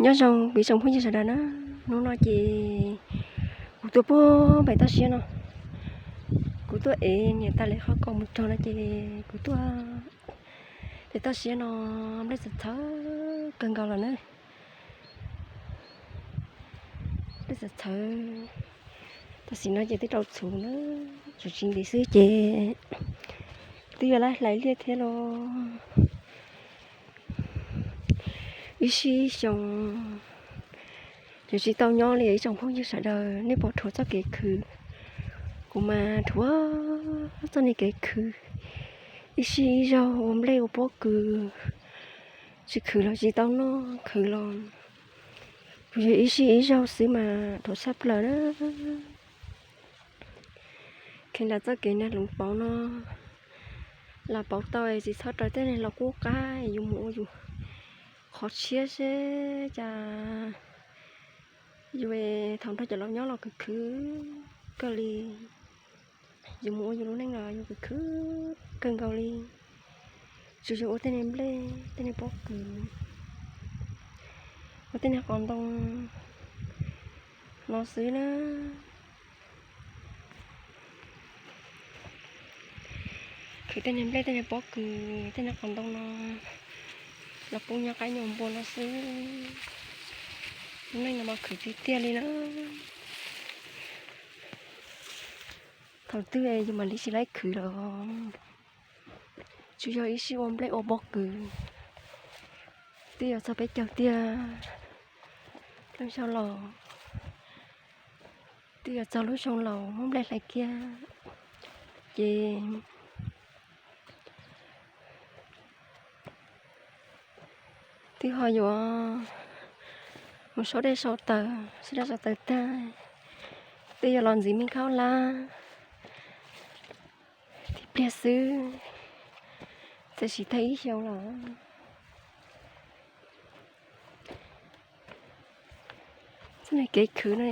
Nyob zoo kuv ib tsoom phooj ywg sawv daws na, hnub no ces kuv tuaj puag pem toj siab no, kuv tuaj ev niam tais lawv qhov kom mus rau no ces kuv tuaj pem toj siab no, nplej txawv txhawv kawg nkaus lawm na. Nplej txawv txhawv, tam sim no ces twb rau txhuv na, tsuas tsis ntev xwb ces twb yuav laj hlais liaj thiab los. Ib sij xyoo yuav tsis tau nyob li ib tsoom phooj ywg sawv daws, nej puas dhuav txoj kev khwv? Kuv mas dhuav txoj niag kev khwv, ib sij ib zaug ua nplej ua pob kws, tsis khwv los tsis tau noj, khwv los kuj yog ib sij ib zaug xwb mas dhuav tshaj plaws na. Kheev lam txoj kev nag hloov pauv no, lam pauv tau tsis txhob raws tej neeg los qub qab, yus mus ua yus qhov tshiab seb cas yus thaum nrog cov laus nyob los khwv khwv kawg li. Yus mus ua yus lub neej los yus khwv khwv kawg nkaus li, tsuas yog ua tej niag nplej tej niag pob kws, ua tej niag qos ntoo no xwb na. Khwv tej niag nplej tej niag pob kws tej niag qos ntoo no los pub nyob qaib nyuag npua no xwb. Lub neej no mas khwv tiag tiag li na. Thaum twg yus mam li tsis laib khwv lawm, tsuas yog ib sij ua nplej ua pob kws. Twb yuav txog peb caug tiag, lub xyoo laus, twb yuav txog lub xyoo laus muab nplej hlais kiag ces twb ho yuav mus sau dej sau taws, sau dej sau taws tag, twb yuav los ntxiv me khaub hlab tib pliag xwb, txawm siv tau ib xyoos lawm. Txoj kev khwv no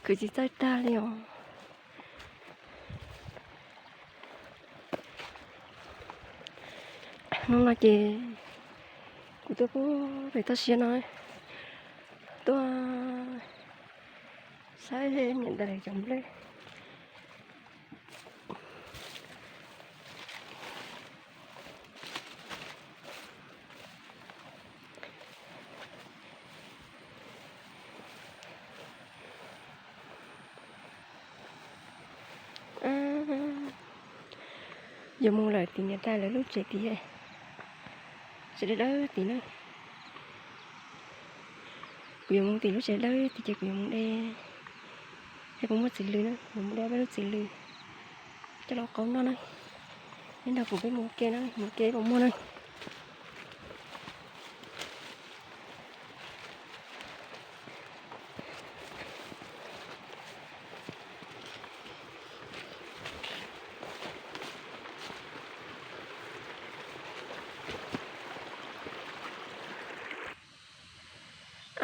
khwv tsis txawj tag li os. Hnub no ces kuv tuaj puag pem toj siab no, tuaj saib niam tais lawv cov nplej. Yuav mus lawm tim niam tais lawv lub tsev tid, tsev dawb dawb tid na. Kuv yuav mus tim lub tsev dawb tid ces kuv yuav mus de, es puas muaj txiv lws na, yuav mus de peb lub txiv lws coj los qaub noj na. Neb nrog kuv peb mus ua ke na, mus ua ke puas muaj na.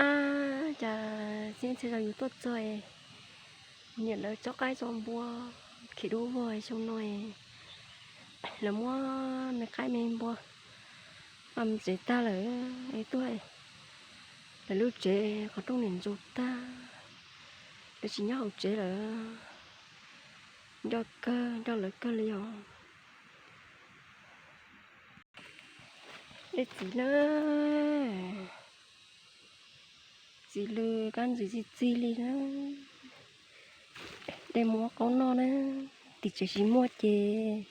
Ab, cas txij txhia zaus yus tuaj txog, niam lawv tso qaib tso npua, khiav dub vog xyoo no, lawv muab me qaib me npua ua tsev tag lawm es tuaj, lawv lub tsev qhov rooj niam ntsuag tag, lawv tsis nyob hauv tsev lawm. Nco kawg, nco lawv kawg li os. Dej txiv na, txiv lws kab ntxwv txi txi li na. De mus ua qaub noj na, tim tsev tsis muaj ces,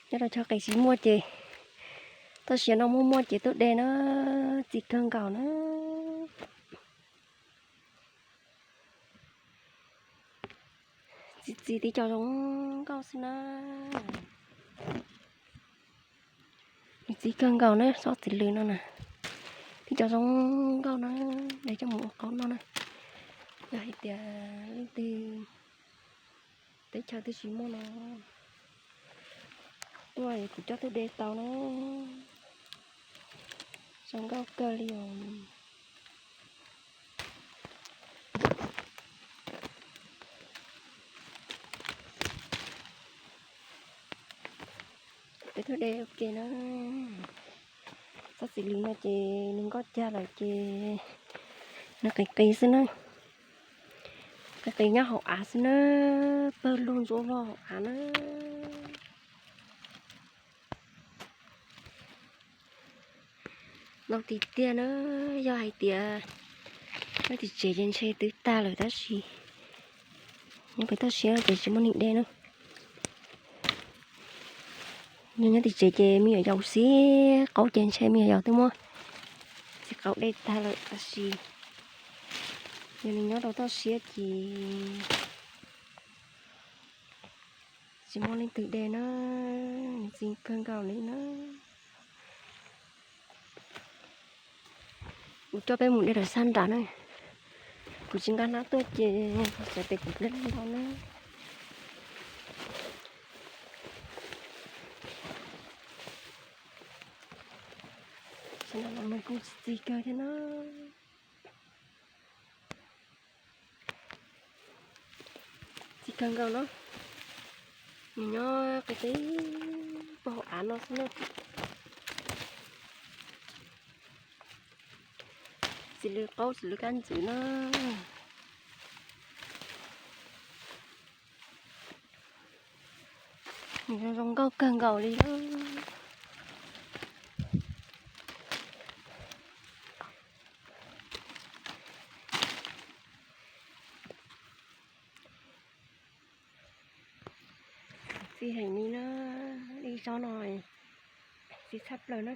nyob rau chaw qis tsis muaj ces, toj siab no muaj muaj ces tuaj de na, txi kawg nkaus na. Txiv txiv tib co zoo nkauj xwb na. Nws txiv kawg nkaus na, tsob txiv lws no na. Tib co zoo nkauj na, de coj mus ua qaub noj na. Yog hais tias leej twg teb chaws twg tsis muaj no, tuaj kuv coj tuaj de tau na. Zoo nkauj kawg li os. Peb tuaj de ua ke na. Tsob txiv lws no ces nws nkoj cag lawm ces nws qis qis xwb na. Qis qis nyob hauv av xwb na, pawg lug ntsuab vog hauv av na. Ntau tiag tiag na, yog hais tias nyob tim tsev ces ntshe twb tag lawm tab sis nyob pem toj siab ces tsis muaj neeg de na. Nyob nyob tim tsev ces me nyuam yaus xib qaub ces ntshe me nyuam yaus twb muab txiv qaub de tag lawm tab sis yog nws nyob rau toj siab ces tsis muaj leej twg de na, ntxim kawg nkaus li na. Kuv coj peb mus de lawm sab nrad na. Kuv tsis nqa hnab tuaj ces xav tias kuv de ntau na. Sab nrad los nws kuj txi txiv kawg thiab na. Txi kawg nkaus na. Nws nyob qis qis puag hauv av no xwb na. Txiv lws qaub txiv lws kab ntxwv na. Nws zoo zoo nkauj kawg nkaus li na. Txi heev li na, ib tsob no txi tshaj plaws na.